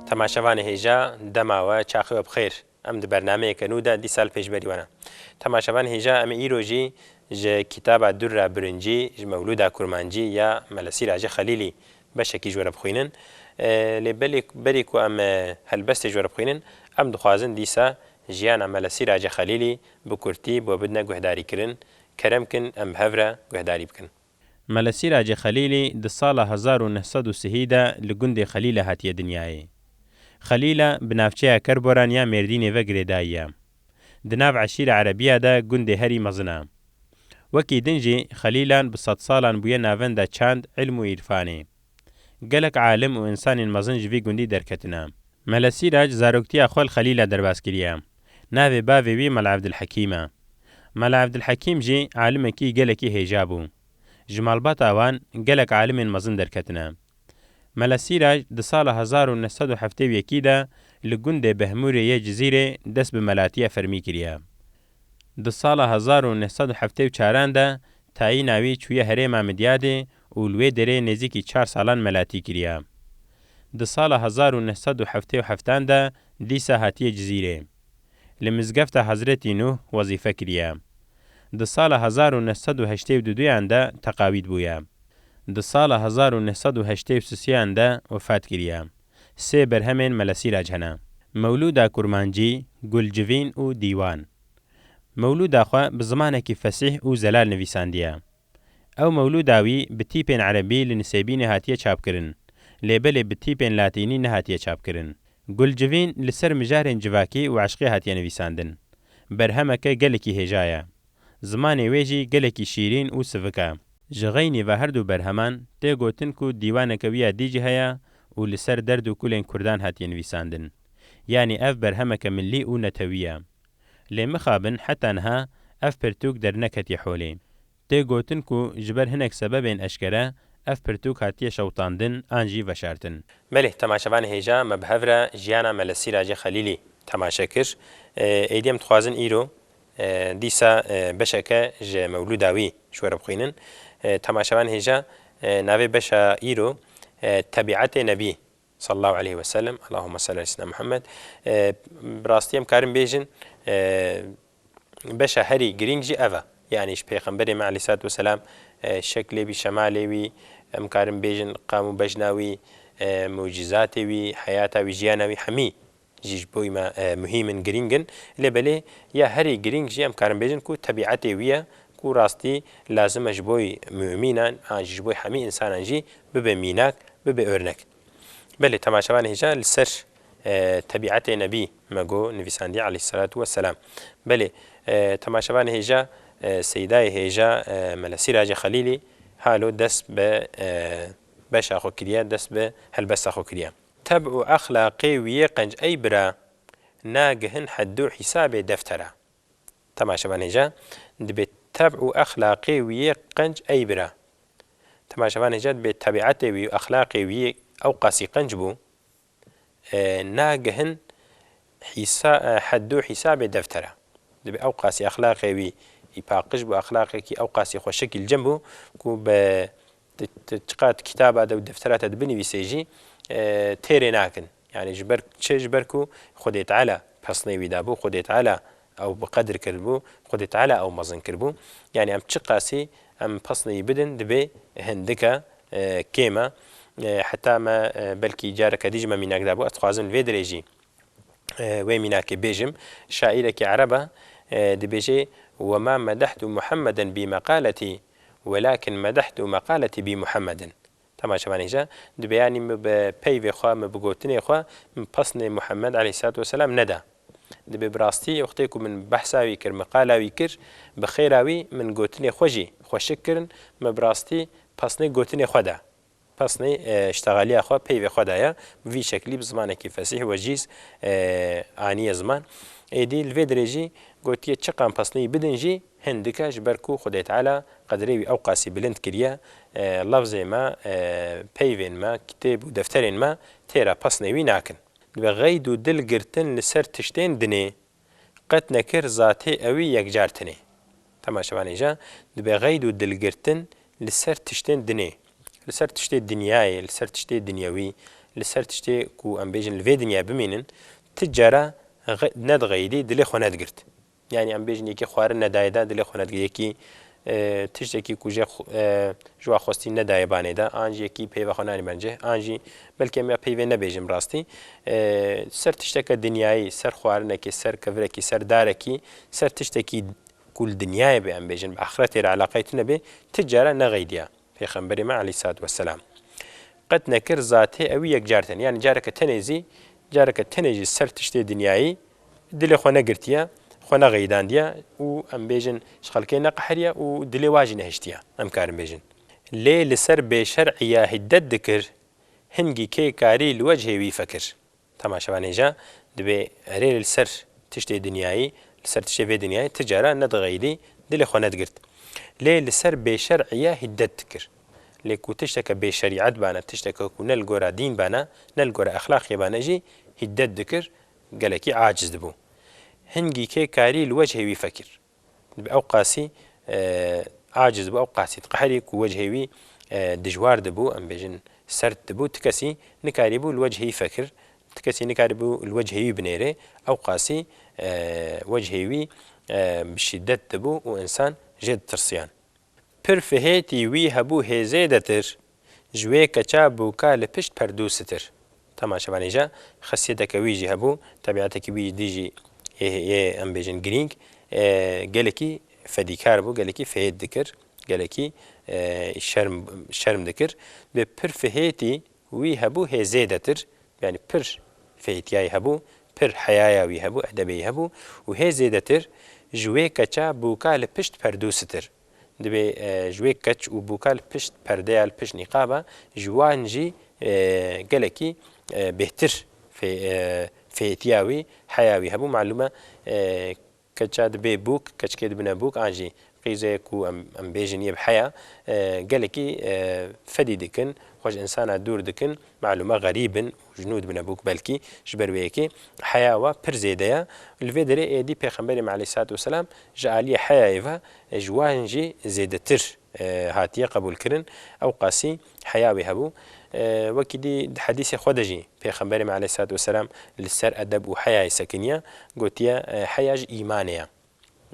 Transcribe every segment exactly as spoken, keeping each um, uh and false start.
Temaşevanê hêja, dema we, çaxê we bi xêr. Em di bernameyeke nû de dîsa li pêşberî we ne. Temaşevanê hêja, em ê îro jî ji kitaba Durra Birincî, ji Mewlûda Kurmancî ya Mele Sîracê Xelîlî beşekî ji we re bixwînin. E, lê belê, berî ku em, e, helbestê ji we re bixwînin, em dixwazin dîsa jiyana Mele Sîracê Xelîlî bi kurtî bi we bidine guhdarîkirin. Kerem kin, em bi hev re guhdarî bikin. Mele Sîracê Xelîlî di sala hezar û neh sed û sihî de li gundê Xelîle hatiye dinyayê. Xelîle bi navçeya Kerboran ya Mêrdînê ve girêdayî ye. Di nav eşîra erebiya de gundê herî mezin e. Wekî din jî Xelîlan bi sedsalan bûye navenda çand, ilm û îrfanê. Gelek alim û însanên mezin ji vî gundî derketine. Mele Sîrac zaroktiya xwe li Xelîle derbas kiriye. Navê bavê wî Mele Evdilhekîm e. Mele Evdilhekîm jî alimekî gelekî hêja bû. Ji malbata wan gelek alimên mezin derketine. Mele Sîrac di sala hezar û neh sed û heftê û yekî de li gundê Behmûrê yê Cizîrê dest bi melatiya fermî kiriye. Di sala hezar û neh sed û heftê û çaran de tayîna wî çûye herêma Midyadê û li wê derê nêzîkî çar salan melatî kiriye. Di sala hezar û neh sed û heftê û heftan de dîsa hatiye Cizîrê. Li mizgefta Hezretî Nûh wezîfe kiriye. Di sala hezar û neh sed û heştê û duduyan de teqawîd bûye. Di sala hezar û neh sed û heştê û sisiyan de wefat kiriye. Sê berhemên Mele Sîrac hene: Mewlûda Kurmancî, Gulcivîn û Dîwan. Mewlûda xwe bi zimanekî fesîh û zelal nivîsandiye. Ew mewlûda wî bi tîpên erebî li Nisêbînê hatiye çapkirin, lê belê bi tîpên latînî nehatiye çapkirin. Gulcivîn li ser mijarên civakî û eşqê hatiye nivîsandin. Berhemeke gelekî hêja ye. Zimanê wê jî gelekî şîrîn û sivik e. Ji xeynî ve her du berheman tê gotin ku dîwaneke wî ya dî jî heye û li ser derd û kulên Kurdan hatiye nivîsandin. Yanî ev berhemeke millî û netewî ye. Lê mixabin heta niha ev pirtûk derneketiye holê. Tê gotin ku ji ber hinek sebebên eşkere ev pirtûk hatiye şewitandin an jî veşartin. Belê, temaşevanê hêja, me bi hev re jiyana Mele Sîracê Xelîlî temaşe kir. Ê, êdî em dixwazin îro, e, dîsa, e, beşeke ji mewlûda wî ji we re bixwînin. E, temaşevanê hêja, e, navê beşa îro, e, Tebîetê Nebî. Sallallahu aleyhi ve sellem. Allahümme salli ala seyyidina Muhammed. E, bi rastî em karin bêjin, e, beşa herî girîng jî ev e. Yanî ji Pêxemberê me aleyhissalatu vesselam, e, şeklê wî, şemalê wî, em karin bêjin qam û bejna wî, e, mucîzatê wî, heyata wî, jiyana wî, hemî jî ji bo me, e, muhîm in, girîng in. Lê belê ya herî girîng jî em karin bêjin ku tebîetê wî ye, ku rastî lazim e ji bo mumînan, an jî ji bo hemî însanan jî bibe mînak, bibe örnek. Belê, temaşevanê hêja, li ser, e, tebîetê Nebî me got nivîsandiye aleyhissalatu vesselam. Belê, e, temaşevanê hêja, e, Seydayê hêja, e, Mele Sîracê Xelîlî halo dest bi, e, beşa xwe kiriye, dest bi helbesta xwe kiriye. Teb û exlaqê wî yê qenc ey bira, nagihin heddû hîsabê deftera. Temaşevanê hêja, dibê teb û exlaqê wî yê qenc ey bira. Temaşevanê hêja, dibê tebîetê wî û exlaqê wî yê ew qasî qenc bû, e, nagihin hîsa-, e, heddû hîsabê deftera. Dibê ew qasî exlaqê wî î paqij bû, exlaqekî ew qasî xweşik î li cem bû ku bi Ti, ti çiqas kitaba de û deftera te de binivîsê jî, e, têrê nakin. Yanî ji ber çi? Ji ber ku Xwedê Teala pesnê wî dabû, Xwedê Teala ew bi qedir kiribû, Xwedê Teala ew mezin kiribû. Yanî em çiqasî em pesnê wî bidin, dibê hindika, e, kêm e. E, heta me, e, belkî careke dî jî me mînak dabû, ez dixwazim li vê dirê jî e, wê mînakê bêjim. Şairekî ereb e, e, dibêje: "Wema medehtu Muhammeden bi meqaletî, welakin medehtu meqaletî bi Muhammedin." Temaşevanê hêja, dibê yanî min bi peyvê xwe, min bi gotinê xwe, min pesnê Muhammed aleyhissalatu vesselam neda. Dibê bi rastî wextê ku min behsa wî kir, min qala wî kir, bi xêra wî min gotinê xwe jî xweşik kirin, min bi rastî pesnê gotinê xwe da. Pesnê, e, ştexaliya xwe peyvê xwe daye. Bi vî şeklî bi zimanekî fesîh, wecîz, e, aniye ziman. Êdî li vê dirê jî gotiye çiqan pesneyî bidin jî hindike, ji ber ku Xwedê Teala qedrê wî ew qasî bilind kiriye, e, lafzê me, e, peyvên me, kitêb û defterên me têra pesnê wî nakin. Dibe xeyd û dil girtin li ser tiştên dinê, qet nekir zatê ewî yekcar tinê. Temaşevanê hêja, dibe xeyd û dilgirtin li ser tiştên dinê, li ser tiştê dinyayê, li ser tiştê dinyewî, li ser tiştê ku em bêjin li vê dinyayê bimînin, ti cara xe-, nedixeyidî, dilê xwe nedigirt. Yanî em bêjin yekî xwarin nedaye de, dilê xwe nedigirt. Yekî, e, tiştekî ku jê xwe-, e, ji wa xwestî nedaye banê de, an jî yekî peyva xwe nanî bence, an jî belkî em ya peyvê nebêjin rastî. E, ser tişteke dinyayî, ser xwarinekê, ser kevirekî, ser darekî, ser tiştekî ku li dinyayê be, em bêjin, bi axretê re eleqeyê tune be, ti cara nexeydiya Pêxemberê me aleyhissalatu vesselam. Qet nekir zatê ewî yekcar tenê. Yanî careke tenê zî, careke tenê jî ser tiştê dinyayî dilê xwe negirtiye, xwe nexeydandiye û, em bêjin, ji xelkê neqeheriye û dilê wa jî nehiştiye, em karin bêjin. Lê li ser bêşer'iya hiddet dikir, hingî kê karî li wechê wî fekir. Temaşevanê ja, dibê erê li ser tiştê dinyayî, li ser tiştê vê dinyayê ti cara nedixeyidî, dilê xwe nedigirt. Lê li ser bêşer'iya hiddet dikir. Lê ku tişteke bêşerîet bana, tişteke ku ne li gora dîn bana, ne li gora exlaqê bana jî hiddet dikir, gelekî aciz dibû. Hingî kê karî li wechê wî fekir. Bi ew qasî, e, aciz bû, ew qasî diqeherî ku wechê wî, e, dijwar dibû, em bêjin sert dibû, ti kesî nikarîbû li wechê wî fekir, ti kesî nikarîbû li wechê wî binêrê, ew qasî, e, wechê wî, e, bi şîdet dibû û însan jê ditirsiyan. Pir fihêtî wî hebû hê zêdetir, ji wê keça bûka li pişt perdû sitir. Temaşevanê ja, xesiyeteke wî jî hebû, tebiatekî wî dî jî yê, yê, em bêjin girîng, e, gelekî fedîkar bû, gelekî fihêt dikir, gelekî, e, şerm, şerm dikir. Dibê pir fihêtî wî hebû hê zêdetir, yanî pir fihêtiyayî hebû, pir heyaya wî hebû, edebê wî hebû û hê zêdetir ji wê keça bûka li pişt perdû sitir. Dibê, e, ji wê keç û bûka li pişt perdeya, li pişt nîqaba, ji wan jî, e, gelekî, e, bêhtir fê-, e, fêtiya wî, heya wî hebû. Malûm e, e, keça dibê bûk, keçikê dibine bûk, an jî qîzeyê ku em, em bêjin yê bi heya, e, gelekî, e, fedî dikin, xwe ji însana dûr dikin. Malûm e, xerîb in û ji nû dibine bûk belkî, ji ber wê yekê heya wa pir zêde ye. Li vê derê êdî Pêxemberê me aleyhissalatu vesselam ji aliyê heyayê ve, e, ji wan jî zêdetir, e, hatiye qebûlkirin. Ew qasî heya wê hebû. E, wekî dî di hedîsê xwe de jî Pêxemberê me aleyhissalatu vesselam li ser edeb û heyayê sekiniye, gotiye, e, heya ji îmanê ye.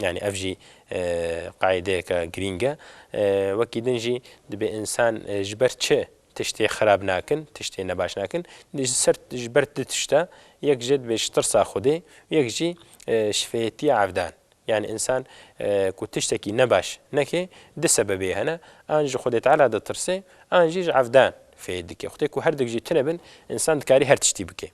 Yanî ev jî, e, qaîdeyeke girîng e. E, wekî din jî dibê însan, e, ji ber çi tiştê xirab nakin, tiştê nebaş nakin? Di ser, ji ber du tişta, yek jê dibê ji tirsa Xwedê, yek jî, e, ji fêtiya evdan. Yanî însan, e, ku tiştekî nebaş neke, du sebebê hene, an ji Xwedê Teala ditirse, an jî ji evdan fêt dike. Xwedê ku her du jî tune bin, însan dikarî her tiştî bike.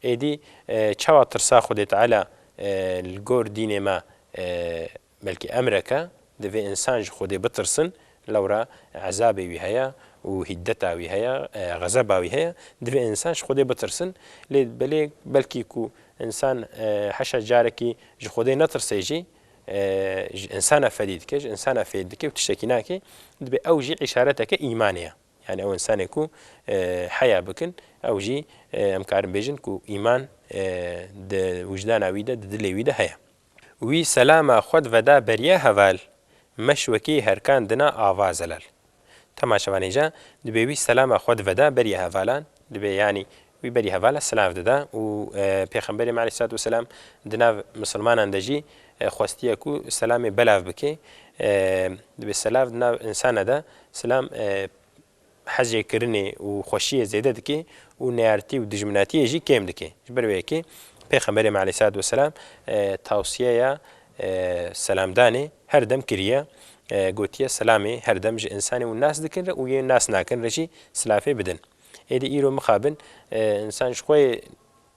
Êdî, e, çawa tirsa Xwedê Teala, e, li gor dînê me, e, belkî emreke, divê însan ji Xwedê bitirsin, lewra ezabê wî heye û hiddeta wî heye, e, xezeba wî heye, divê însan ji Xwedê bitirsin. Lê belê belkî ku însan, e, heşa carekî ji Xwedê netirse jî, e, ji însana fedî dike, ji însana fêt dike û tiştekî nake, dibê ew jî îşareteke îmanê ye. Yanî ew însanê ku, e, heya bikin, ew jî, e, em karin bêjin ku îman, e, di wijdana wî de, di dilê wî de heye. Wî selama xwe diveda beriya heval, meşwekî herkan dina ava zelal. Temaşevanê ca, dibê wî selama xwe diveda beriya hevalan, dibê yanî wî beriya hevala silav dida û, e, Pêxemberê me aleyhissalatu vesselam di nav misilmanan de jî, e, xwestiye ku selamê belav bike. E, dibê selav di nav însana de, selam, e, hezê kirinê û xweşiyê zêde dike û neyartî û dijminatiyê jî kêm dike. Ji ber wê yekê Pêxemberê me aleyhissalatu vesselam, e, tawsiyeya, e, selamdanê her dem kiriye. E, gotiye, selamê her dem ji însanê hûn nas dikin re û yên nas nakin re jî silafê bidin. Êdî îro mixabin, e, însan ji xwe yê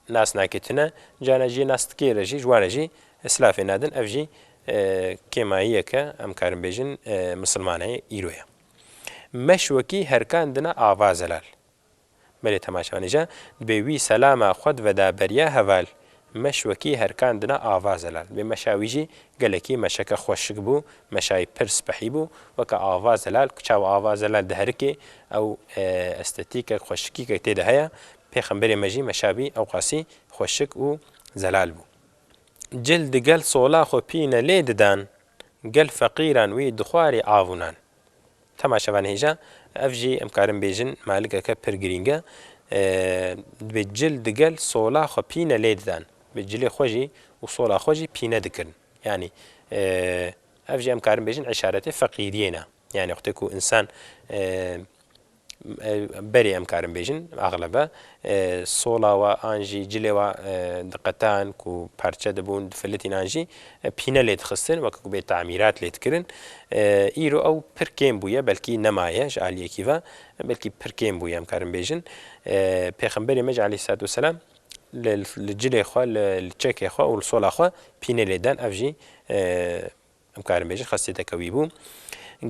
nas nake tune, cana jê nas dikê re jî, ji wan re jî silafê nadin. Ev jî, e, kêmayiyeke, em karin bêjin, e, misilmanê îro ye. Meşwekî herkan dina ava zelal. Belê temaşevanê ja, dibê wî selama xwe diveda beriya heval, meşwekî herkan dina ava zelal. Dibê meşa wî jî gelekî meşeke xweşik bû, meşayî pir spehî bû, weke ava zelal, ku çawa ava zelal diherike, ew, e, estetîkek, xweşikîkek tê de heye, Pêxemberê me jî meşa wî ew qasî xweşik û zelal bû. Cil digel sola xwe pîne lê didan, gel feqîran wî dixwarî av û nan. Temaşevanê hêja, ev jî em karin bêjin malikeke pir girîng e. e, dibê cil digel sola xwe pîne lê didan. Bi cilê xwe jî û sola xwe jî pîne dikirin. Yanî, e, ev jî em karin bêjin îşaretê feqîriyê ne. Yanî wextê ku însan, e, e, berê em karin bêjin, axlebe, e, sola wa an jî cilê wa, e, diqetan ku parçe dibûn, difilitîn an jî, e, pîne lê dixistin, weke ku bê tamîrat lê dikirin. E, îro ew pir kêm bûye, belkî nemaye ji aliyekî ve, belkî pir kêm bûye em karin bêjin. E, Pêxemberê me jî aleyhissalatu vesselam li, li cilê xwe, li, li çekê xwe û li sola xwe pîne lê dan. Ev jî, e, em karin bêjin xesiyeteke wî bû.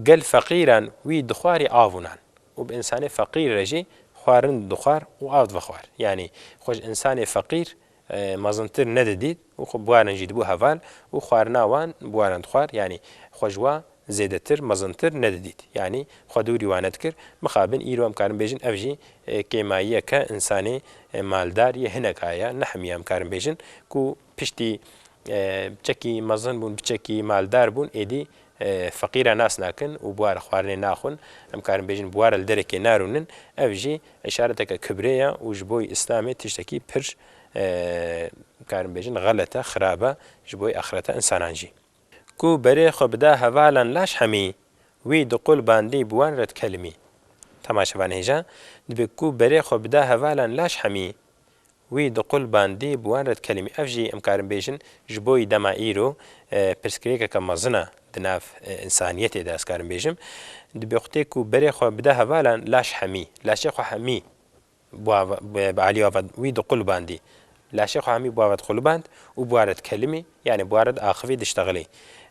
Gel feqîran wî dixwarî av û nan. Û bi însanê feqîr re jî xwarin dixwar û av divixwar. Yanî xwe ji însanê feqîr, e, mezintir nedidît û xwe bi warin jî dibû heval û xwarina wan bi warin dixwar. Yanî xwe ji wa zêdetir, mezintir nedidît. Yanî xwe dûrî wan nedikir. Mixabin îro em karin bêjin ev jî, e, kêmayiyeke însanê, e, maldar yê hineka ye, nehmiye em karin bêjin ku piştî, e, çekî mezin bûn, biçekî maldar bûn, êdî, e, feqîra nas nakin û bi wa re xwarinê naxwin. Em karin bêjin bi wa re li derekê narûnin. Ev jî îşareteke kibrê ye û ji bo Îslamê tiştekî pir, e, karin bêjin xelet e, xirab e ji bo axireta însanan jî. Ku berê xwe bida hevalan laş hemî, wî diqul bandî bi wan re dikelimî. Temaşevan hêja, dibê ku berê xwe bida hevalan laş hemî, wî diqul bandî bi wan re dikelimî. Ev jî em karin bêjin ji bo yî dema îro, e, pirsgirêkeke mezin e di nav, e, însaniyetê de, ez karim bêjim. Dibê wextê ku berê xwe bide hevalan laş hemî, laşê xwe hemî bi wa ve, bi, bi alî wa ve wî diqulibandî. Laşê xwe hemî bi wa ve diquliband û bi wa re dikelimî, yanî bi wa re diaxivî, diştexilî.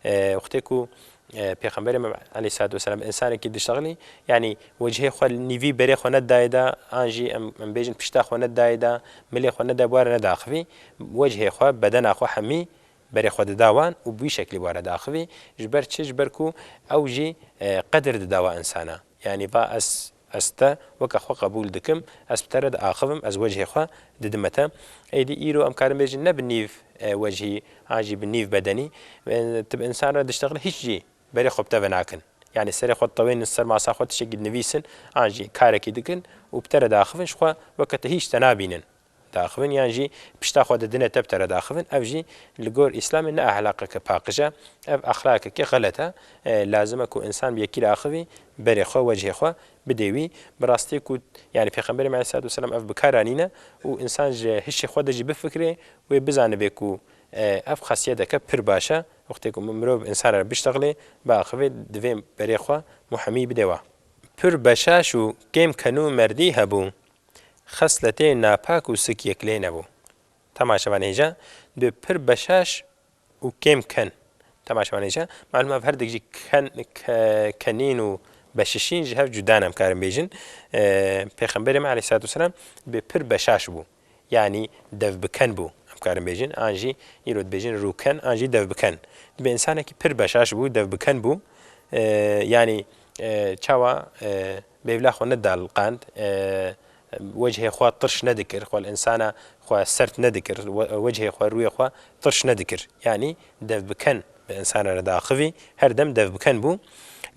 E, wextê ku, e, Pêxemberê me aleyhissalatu vesselam bi însanekî diştexilî, yanî wecihê xwe li nîvî berê xwe nedayê de, an jî em, em bêjin pişta xwe nedayê de, milê xwe nedayê, bi wa re nediaxivî, wecihê xwe, bedena xwe hemî berê xwe dida wan û bi wî şeklî bi wa re diaxivî. Ji ber çi? Ji ber ku ew jî, e, qedir dida wa însana. Yanî va ez, ez te weke xwe qebûl dikim, ez bi te re diaxivim, ez wecihê xwe didime te. Êdî îro em karin bêjin ne bi nîv, e, wecihî, an jî bi nîv bedenî. E, tu bi însan re diştexilî, hîç jî berê xwe bi te ve nakin. Yanî serê xwe ditewênin, ser masa xwe tiştekî dinivîsin, an jî karekî dikin û bi te re diaxivin, ji xwe weke te hîç te nabînin diaxivin, yan jî pişta xwe didine te bi te re diaxivin. Ev jî li gor Îslamê ne ehlaqeke paqij e, ev exlaqekê xelet e. E, lazim e ku însan bi yekî re axivî, berê xwe, wecihê xwe bidê wî. Bi rastî ku, yanî Pêxemberê me aleyhissalatu vesselam ev bi kar anîne û însan ji hişê xwe de jî bifikirê, wê bizanibe ku, e, ev xesiyeteke pir baş e. Wextê ku mirov bi însan re biştexilê, biaxivê, divê berê xwe muhemî bidê wa. Pir beşaş û kêm kenû merdî hebû, xesletê napak û sik yek lê nebû. Temaşevan hêja, dibê pir beşaş û kêm ken. Temaşevan hêja, malum ev her dik jî ken, ke-, kenîn û beşişîn ji hev cuda ne, em karin bêjin. E, Pêxemberê me aleyhissalatu vesselam dibê pir beşaş bû. Yanî devbiken bû, em karin bêjin. An jî îro dibêjin rûken, an jî devbiken. Dibê însanekî pir beşaş bû, devbiken bû. E, yanî, e, çawa, e, bêvla xwe nedaliqand, e, wecihê xwe tirş nedikir, xwe li însana xwe sert nedikir, we-, wecihê xwe, rûyê xwe tirş nedikir. Yanî devbiken bi însana re diaxivî, her dem devbiken bû.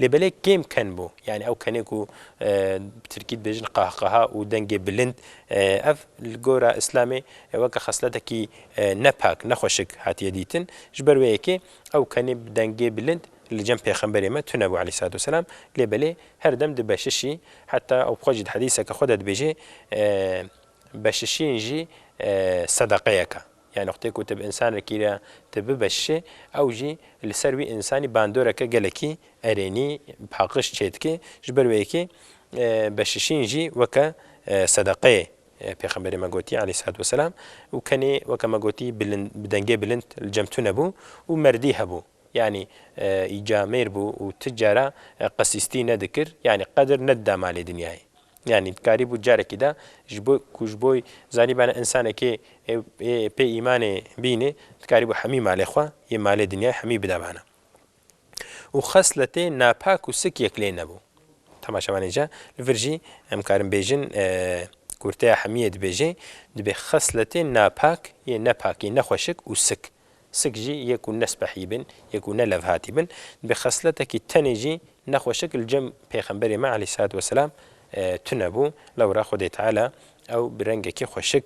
Lê belê kêm ken bû. Yanî ew kenê ku, e, bi tirkî dibêjin qahqaha û dengê bilind, e, ev li gora Îslamê, e, weke xesletekî, e, nepak, nexweşik hatiye dîtin. Ji ber wê yekê ew kenê bi dengê bilind li cem Pêxemberê me tune bû aleyhissalatu vesselam. Lê belê her dem dibeşişî, heta ew bi xwe jî di hedîseke xwe de dibêje, e, beşişîn jî, e, sedeqeyeke. Yanî wextê ku tu bi însanekî re tu bibeşişê, ew jî li ser wî însanî bandoreke gelekî erênî, paqij çêdike. Ji ber wê yekê, e, beşişîn jî weke, e, sedeqeyê, e, Pêxemberê me gotî aleyhissalatu vesselam. Û kenê weke me gotî bilind, bi dengê bilind li cem tune bû û merdî hebû. Yanî, e, îcamêr bû û ti cara, e, qesîstî nedikir, yanî qedir nedida malê dinyayê. Yanî dikarîbû carekî de ji bo ku ji bo zanîbane însanekê, e, e, pê îmanê bîne, dikarîbû hemî malê xwe, yê malê dinyayê hemî bidabane. Û xesletê napak û sik yek lê nebû. Temaşevanê ca, li vir jî em karin bêjin, e, kurteya hemiyê dibêje, dibê xesletê napak, yê nepak, yê nexweşik û sik. Sik jî yê ku ne spehî bin, yê ku ne levhatî bin. Dibê xesletekî tenê jî nexweşik li cem Pêxemberê me aleyhissalatu vesselam, e, tune bû. Lewra Xwedê Teala Ew bi rengekî xweşik,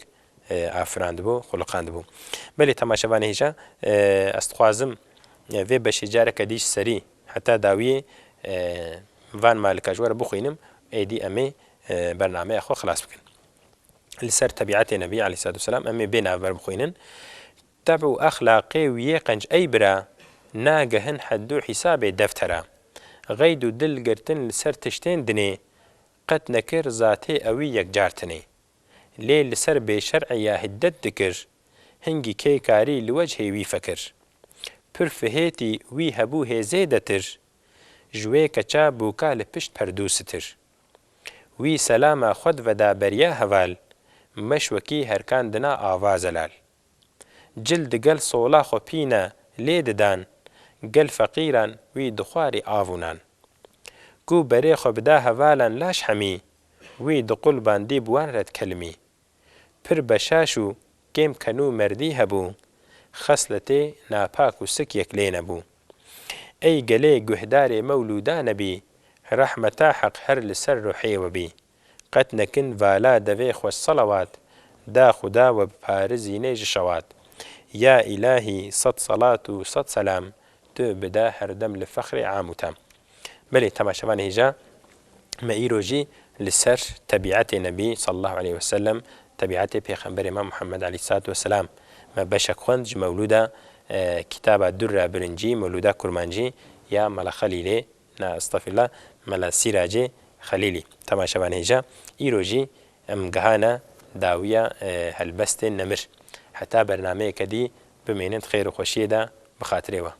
e, afirandibû, xuliqandibû. Belê temaşevanê hêja, e, ez dixwazim, e, vê beşê careke dî ji serî heta dawiyê, e, van malika ji we re bixwînim, êdî em ê, e, bernameya xwe xilas bikin. Li ser tebîetê Nebî aleyhissalatu vesselam em ê bê navber bixwînin. Teb û exlaqê wî yê qenc ey bira, nagehin heddû hîsabê deftera. Xeyd û dil girtin li ser tiştên dinê, qet nekir zatê ewî yekcar tinê. Lê li ser bêşer'ê ya hiddet dikir, hingî kê karî li wecihê wî fekir. Pir fihêtî wî hebû hê zêdetir, ji wê keça bûka li pişt perdû sitir. Wî selama xwe diveda beriya heval, meş wekî herkandina ava zelal. Cil digel sola xwe pîne lê didan, gel feqîran wî dixwarî av û nan. Ku berê xwe bida hevalan laş hemî, wî di qulbandî bi wan re dikelimî. Pir beşaş û kêm kenû merdî hebû, xesletê napak û sik yek lê nebû. Ey gelê guhdarê mewlûda nebî, rehmeta heq her li ser ruhê we bî. Qet nekin vala devê xwe selawat, da Xuda we biparizînê ji şewat. Ya îlahî sed selat û sed selam, tu bida herdem li fexrê am û tam. Belê temaşevanê hêja, me îro jî li ser tebîetê Nebî sallallahu aleyhi ve sellem, tebîetê Pêxemberê me Muhammed aleyhissalatu vesselam, me beşek xwend ji mewlûda, e, kitaba Durra Birincî, mewlûda Kurmancî ya Mela Xelîlê, na estexfirullah, Mela Sîracê Xelîlî. Temaşevanê hêja, îro jî em gihane dawiya, e, helbestên nemir. Heta bernameyeke dî bimînin di xêr û xweşiyê de bi xatirê we.